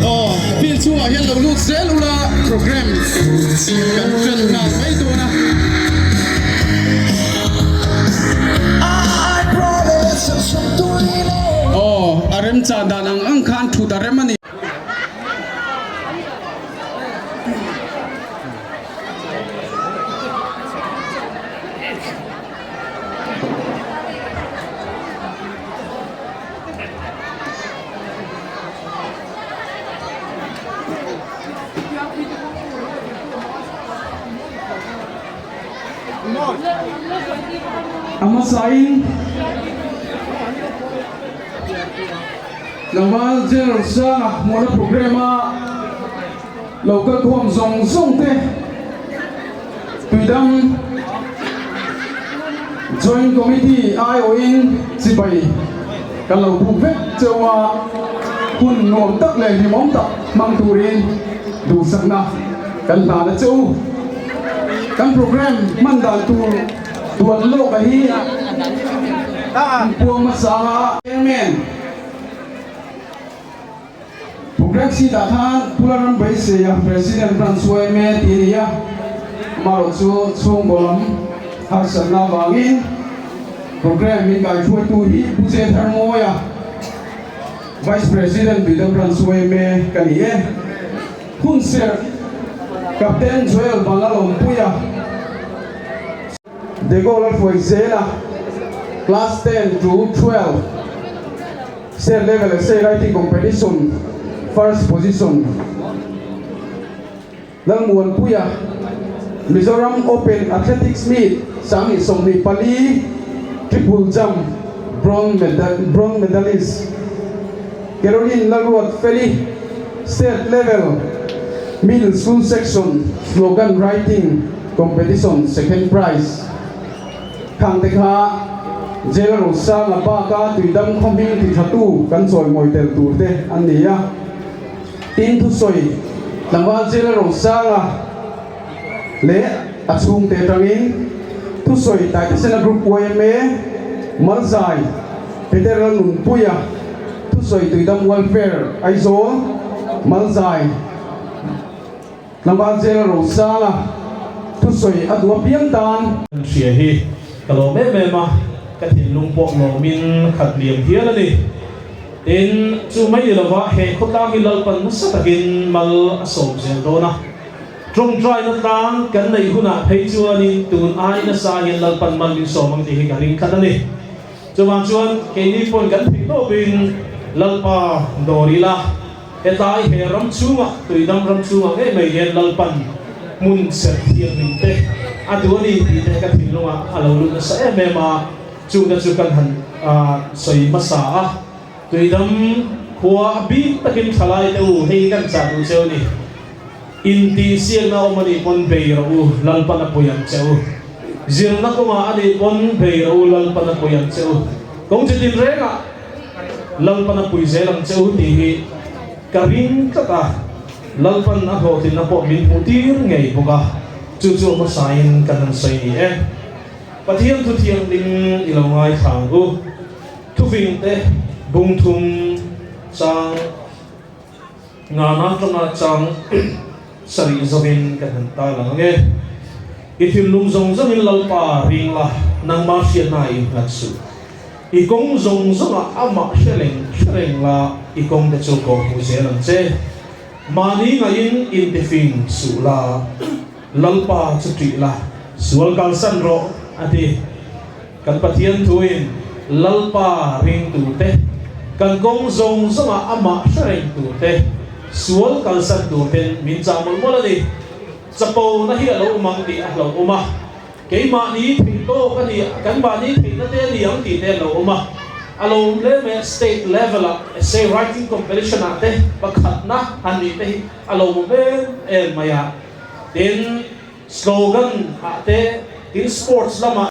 Aw, field chhungah hian lo lut zel ula program kan ṭan nghal mai dawn a. Aw, a remchan dan ang ang khan thut a rem a ni. A hmasain Tlangval General Sanga hmuhna programme-a lo kalkhawm zawng zawng te Tuidang Joint Committee aiawhin chibai kan lo buk vek cheu a, hun nuam tak leh hlimawm tak hmang turin duhsakna kan hlan a che u. Kan program hman dan tur tuan lawk a hi puang hmasa a. Chairman. Programme sheet ah khan Pu Lalram Beiseia President Branch yma tih a ni a, amaherawh chu chhungkaw lam harsatna avangin Programme min kaihruaitu hi Pu Che Tharmawia Vice President Tuidam Branch yma ka ni e. Hunserh Captain Joel Vanlalawmpuia. De Gaulle a hruai zel a, Class 10 to 12 State Level Essay Writing Competition First Position Lalmuanpuia, Mizoram Open Athletics Meet 2024 Triple Jump Bronze Medalist Caroline Lalruat Feli, State Level Middle School Section Slogan Writing Competition Second Prize Khang te kha Jail Rosanga baka tuidam khaw hming ti thatu kan chawimawi tel tur te an ni a. Tin thusawi tlangval Jail Rosanga leh a chhungte atangin thusawi Taitesena Group yma Malzai Peter Lalnunpuia thusawi Tuidam Welfare Aizawl Malzai Tlangval Jail Rosanga thusawi a duh apiang tan. An hria hi ka lawm em em a, ka thinlung pawh lawmin khat liam hial a ni. Tin, chu mai ni lova he khawtlang hi Lalpan nasa takin mal a sawm zel dawn a. Tawngtaina tlang kan neih hunah phei chuanin tun ai nasa hian Lalpan mal min sawm ang tih hi ka ring tlat a ni. Chuvang chuan keini pawhin kan theih tawpin Lalpa dawr ila. Hetlai he ram chhungah, tuidam ram chhungah ngei mai hian Lalpan hmun serh thianghlim te a duh a ni tih te ka thinlungah a lo lut nasa em em a, chungte chu kan han sawi hmasa a. Tuidam khua a bik takin thalai te u, hei hi kan chah duh cheu a ni. Intihsiakna awm a nih pawn bei rawh u, Lalpan a pui ang che u. Zirna kawngah a nih pawn bei rawh u, Lalpan a pui ang che u. Kawng chi tinrengah. Lalpan a pui zel ang che u tih hi ka ring tlat a, Lalpan a hlawhtlinna pawh min hmuh tir ngei bawk a, chu chu a hmasain kan han sawi ni e. Pathian thu thianghlim i lo ngaithla ang u. Thufing te bung thum chang ngana atanga chang sarih zawin kan han ta lang ang e. I thinlung zawng zawngin Lalpa ring la, nangmah hriatna innghat suh. I kawng zawng zawngah amah hre reng hre reng la, i kawng te chu kawh hmu zel ang che. Mahni ngaihin intifing suh la, Lalpa chu ṭih la, sual kalsan rawh, a ti. Kan Pathian thuin Lalpa ring turte, kan kawng zawng zawngah amah hre reng turte, sual kalsan turten min chah mawlh mawlh a ni. Chapo na hi a lo awm ang tih a hlauhawm a. Keimahni theih tawk a ni, kan mahni theihna te a ni ang tih te an lo awm a. A lo awm hle mai a, state level ah essay writing competition ah te pakhatna han nih te hi a lo awm em em mai a. Tin, slogan ah te, tin sports lamah.